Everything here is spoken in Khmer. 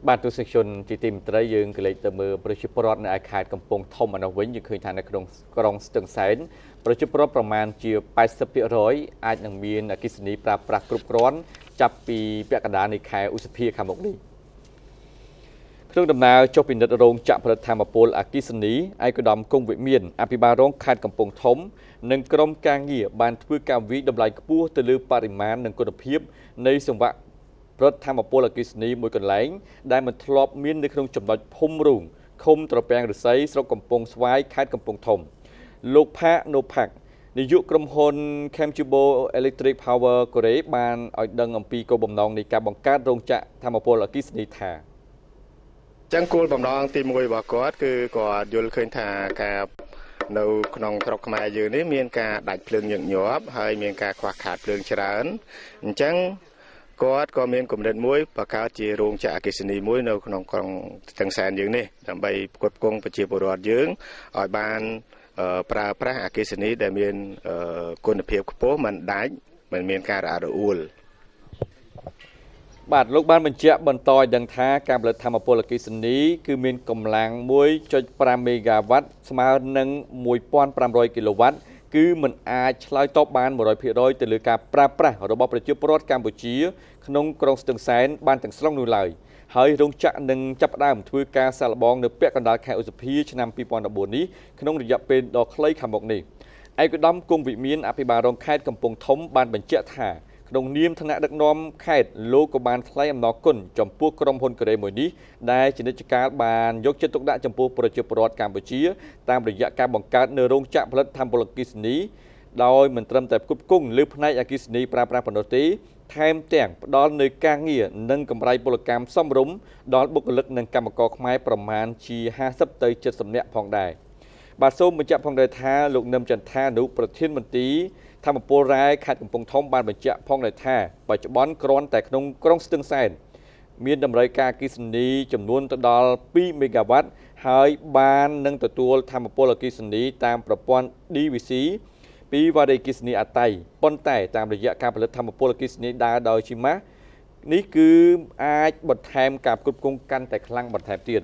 បាទទស្សនិកជនជាទីមេត្រីយើងក៏លេចទៅមើលប្រជាពលរដ្ឋនៅឯខេត្តកំពង់ធំឯនោះវិញយើងឃើញថានៅក្នុងក្រុងស្ទឹងសែនប្រជាពលរដ្ឋប្រមាណជា 80% អាចនឹងមានអគ្គិសនីប្រើប្រាស់គ្រប់គ្រាន់ចាប់ពីពាក់កណ្ដាលនៃខែឧសភាខាងមុខនេះក្នុងដំណើរចុះពិនិត្យរោងចក្រផលិតថាមពលអគ្គិសនីឯកឧត្តមគង់វិមានអភិបាលរងខេត្តកំពង់ធំនិងក្រុមការងារបានធ្វើការវិតម្លៃខ្ពស់ទៅលើបរិមាណនិងគុណភាពនៃសង្វាក់ផលិតធម្មពលអគ្គិសនីមួយកន្លែងដែលមិនធ្លាប់មាននៅក្នុងចំណុចភូមិរូងឃុំត្រពាំងឫស្សីស្រុកកំពង់ស្វាយខេត្តកំពង់ធំលោកផាកណូផាក់នាយកក្រុមហ៊ុន Chemchubo Electric Power កូរ៉េបានឲ្យដឹងអំពីគោលបំណងនៃការបង្កើតរោងចក្រធម្មពលអគ្គិសនីថាចឹងគោលបំណងទី1របស់គាត់គឺគាត់យល់ឃើញថាការនៅក្នុងស្រុកខ្មែរយើងនេះមានការដាច់ភ្លើងញឹកញាប់ហើយមានការខ្វះខាតភ្លើងច្រើនអញ្ចឹងគាត់ក៏មានគំនិតមួយបង្កើតជារោងចក្រអគ្គិសនីមួយនៅក្នុងក្រុងស្ទឹងសែនយើងនេះដើម្បីផ្គត់ផ្គង់ប្រជាពលរដ្ឋយើងឲ្យបានប្រើប្រាស់អគ្គិសនីដែលមានគុណភាពខ្ពស់មិនដាច់មិនមានការរអាក់រអួលបាទលោកបានបញ្ជាក់បន្តឲ្យដឹងថាការផលិតធម្មពលអគ្គិសនីគឺមានកម្លាំង 1.5 មេហ្គាវ៉ាត់ស្មើនឹង 1500 គីឡូវ៉ាត់គឺមិនអាចឆ្លើយតបបាន 100% ទៅលើការប្រើប្រាស់របស់ប្រជាពលរដ្ឋកម្ពុជាក្នុងក្រុងស្ទឹងសែនបានទាំងស្រុងនោះឡើយហើយរោងចក្រនឹងចាប់ផ្ដើមធ្វើការសាកល្បងនៅពាក់កណ្ដាលខែឧសភាឆ្នាំ2014នេះក្នុងរយៈពេលដ៏ខ្លីខាងមុខនេះឯកឧត្តមគង់វិមានអភិបាលរងខេត្តកំពង់ធំបានបញ្ជាក់ថាក្នុងនាមឋានៈដឹកនាំខេត្តលោកក៏បានថ្លែងអំណរគុណចំពោះក្រុមហ៊ុនកូរ៉េមួយនេះដែលជានិច្ចកាលបានយកចិត្តទុកដាក់ចំពោះប្រជាពលរដ្ឋកម្ពុជាតាមរយៈការបង្កើតនៅរោងចក្រផលិតថាមពលអគ្គិសនីដោយមិនត្រឹមតែផ្គត់ផ្គង់លើផ្នែកអគ្គិសនីប្រើប្រាស់ប៉ុណ្ណោះទេថែមទាំងផ្ដល់នូវការងារនិងកម្រៃពលកម្មសមរម្យដល់បុគ្គលិកនិងកម្មករខ្មែរប្រមាណជា50ទៅ70នាក់ផងដែរបាទសូមបញ្ជាក់ផងដែរថាលោកនឹមចន្ទថាអនុប្រធានមន្ទីរធម្មពលរ៉ែខេត្តកំពង់ធំបានបញ្ជាក់ផងដែរថាបច្ចុប្បន្នគ្រាន់តែក្នុងក្រុងស្ទឹងសែនមានតម្រូវការអគ្គិសនីចំនួនទៅដល់2មេហ្គាវ៉ាត់ហើយបាននឹងទទួលធម្មពលអគ្គិសនីតាមប្រព័ន្ធ DVC ពីវ៉ារីអគ្គិសនីអាតៃប៉ុន្តែតាមរយៈការផលិតធម្មពលអគ្គិសនីដើរដោយជីម៉ាស់នេះគឺអាចបន្ថែមការផ្គត់ផ្គង់កាន់តែខ្លាំងបន្ថែមទៀត